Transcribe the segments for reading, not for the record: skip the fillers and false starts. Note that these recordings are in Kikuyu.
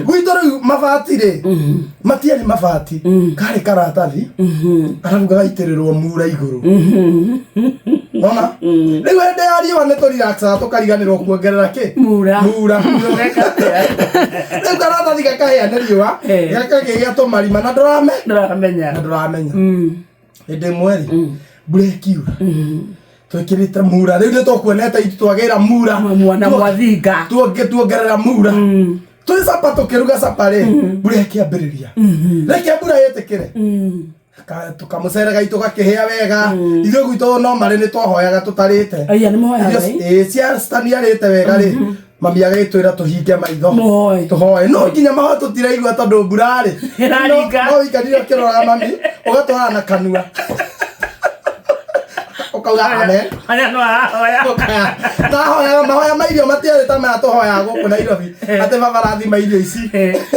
Gwitũ rĩu mabati rĩ, matiarĩ mabati, karĩ karatathi, arabu gagaitĩrĩrwo mura igũrũ. Ona rĩu hĩndĩ ya riũa nĩ tũrelaxaga, tũkariganĩrwo kuongerera kĩ? Mura. Mura. Ũgeka atĩa? Rĩu karatathi gakahĩa nĩ riũa, gakagĩa tũmarima na ndũrame Ndũramenya. Na ndũramenya. Hĩndĩ ĩmwe rĩ, mbura ĩkiura, twĩkĩrĩte mura, rĩu nĩ tũkuonete itu twagĩra mura. Mwana mwathinga. Tuongerera mura, twĩ capa, tũkĩruga capa rĩ, mbura ĩkĩambĩrĩria. Reke mbura ĩtĩkĩre. Kamũcere gaitũ gakĩhĩa wega. Ithuĩ gwitũ no marĩ nĩ twahoyaga tũtarĩte. Aya nĩ moyaga. Irio cia stani arĩte wega rĩ, mami agĩtwĩra tũhinge maitho. Mũhoe. Tũhoe, no nginya mahoe tũtiraigua tondũ mbura rĩ Ĩraringa. No wikarire ũkĩrora mami, ũgatwara na kanua, ũkauga amen. Aya no arahoya. Nahoyaga mahoya ma irio matiarĩ ta maya tũhoyaga gũkũ Nairobi, atĩ baba rathima irio ici.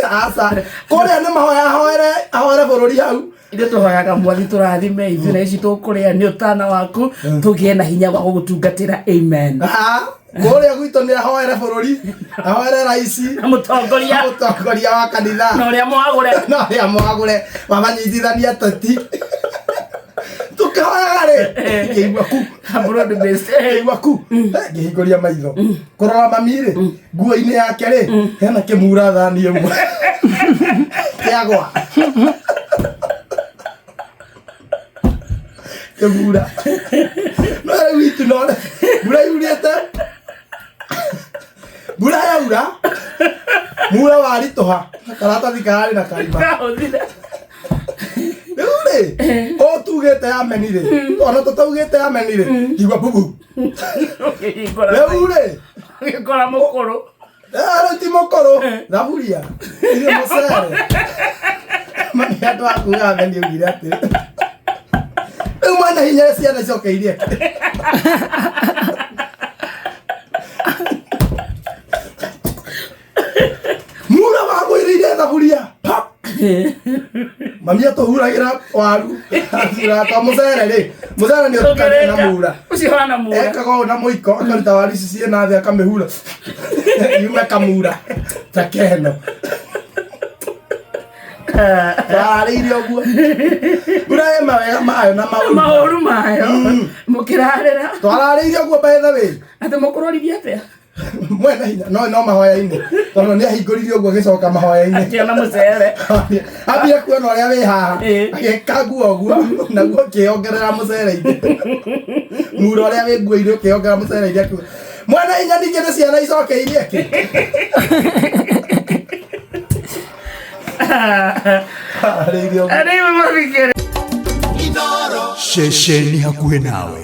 Aca, kũrĩa nĩ mahoya ahoere, ahoere bũrũri hau. Ithuĩ tũhoyaga Mwathi tũrathime ithuĩ na ici tũkũrĩa nĩ ũtana waku, tũgĩe na hinya wa gũgũtungatĩra, amen. Ah, kũrĩa gwitũ nĩ ahoere bũrũri, ahoere raici na mũtongoria, mũtongoria wa kanitha, na ũrĩa mwagũre, na ũrĩa mwagũre mamanyitithania ateti. Tũkĩhoyaga rĩ, ngĩigua ku Broad based. Ngĩigua ku. Ngĩhingũria maitho kũrora mami rĩ, nguo-inĩ yake rĩ, hena kĩmura thani ĩmwe kĩagwa kĩmura. No rĩu itu no mbura yurĩte, mbura yaura, mura waritũha, karatathi kararĩ na karima. Kahũthire. Rĩu rĩ, o tugĩte ameni rĩ, ona tũtaugĩte ameni rĩ, igua bubu. Ũkĩhingũra. Rĩu rĩ, Ũgĩkora mũkũrũ. Rĩu ti mũkũrũ, thaburia irio mũcere. Mami andũ akuga ameni augire atĩ rĩu mwana hinya ciana icokeirie. Mura wagwĩrĩire thaburia pap. Mami atũhuragĩra waru atura to mũcere rĩ, mũcere nĩ ũtukanagia na mura. Ũcio hana mura. Ekaga ũũ na mũiko, akaruta waru ici ciĩ na thĩ, akamĩhura yume kamura ta keno. Wararĩire ũguo mbura ĩ mawega mayo na maũru. Maũru mayo. Mũkĩrarĩra. Twararĩire ũguo, by the way. Atĩ mũkũrorithia atĩa? Mwena hinya no mahoya-inĩ, tondũ nĩ ahingũririe ũguo agĩcoka mahoya-inĩ. Akĩona mũcere. Ambire kuona ũrĩa wĩ haha, agĩka nguo ũguo naguo ũkĩongerera mũcere-inĩ, mura ũrĩa wĩ nguo-inĩ ũkĩongerera mũcere-inĩ, akiuga mwana hinya ningĩ nĩ ciana icokeirie kĩ. Arĩirie ũguo. Arĩwe mathikĩrĩ. Ceceni hakuhĩ nawe.